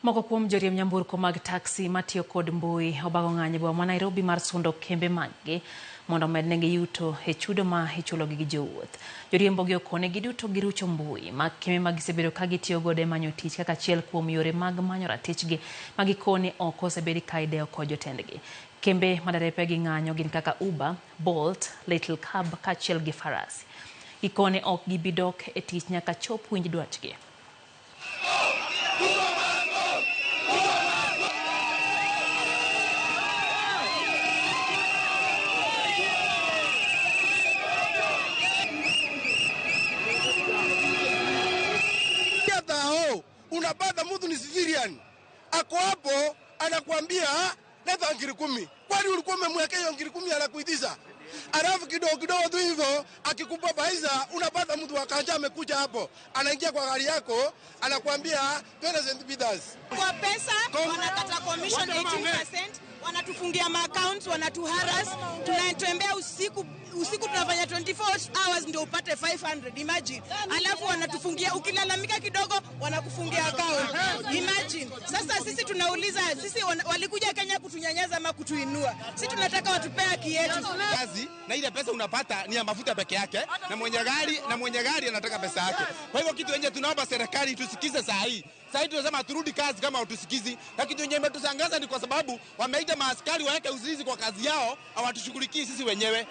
Moko kuom joriemb nyamburko mag taxi matiyo kod mbui obago ng'anyo e boma ma Nairobi mar sundo kembe maggi mondo omednegi yuto e chudo ma ichulogi gi jowuoth. Joriembogi okone giduto girucho mbui mag kembe ma gisebedo ka gitiyo godo e manyo tich kaka achiel kuom yore mag manyo ratichgi ma gikone ok osebed ka idewo kod jotendgi. Kembe ma derepe gi ng'anyo gin kaka Uber, Bolt, Little Cab kaachiel gi Faras. Gikone ok gibi dok e tich nyaka chop winj dwachgi. Thao unapata mtu ni civilian ako hapo anakuambia leta ngiri 10. Kwani ulikuwa umemwekea hiyo ngiri 10 anakuitisha? Alafu kidogo kidogo tu hivyo akikupa pesa unapata mtu wa kanja amekuja hapo anaingia kwa gari yako anakuambia twende St. Peters. Kwa pesa wanakata commission 18%, wanatufungia ma accounts, wanatuharass, tunatembea usiku usiku tunafanya 24 hours ndio upate 500, imagine. Alafu wanatufungia, ukilalamika kidogo wanakufungia account. Imagine. Sasa sisi tunauliza, sisi walikuja Kenya kutunyanyaza ama kutuinua? Sisi tunataka watupee haki yetu. Kazi na ile pesa unapata ni ya mafuta peke yake, na mwenye gari anataka pesa yake. Kwa hivyo kitu yenye tunaomba serikali tusikize saa hii. Saa hii tunasema turudi kazi kama hatusikizi. Na kitu yenye imetusangaza ni kwa sababu wameita maaskari waeke uzinzi kwa kazi yao, hawatushughulikii sisi wenyewe.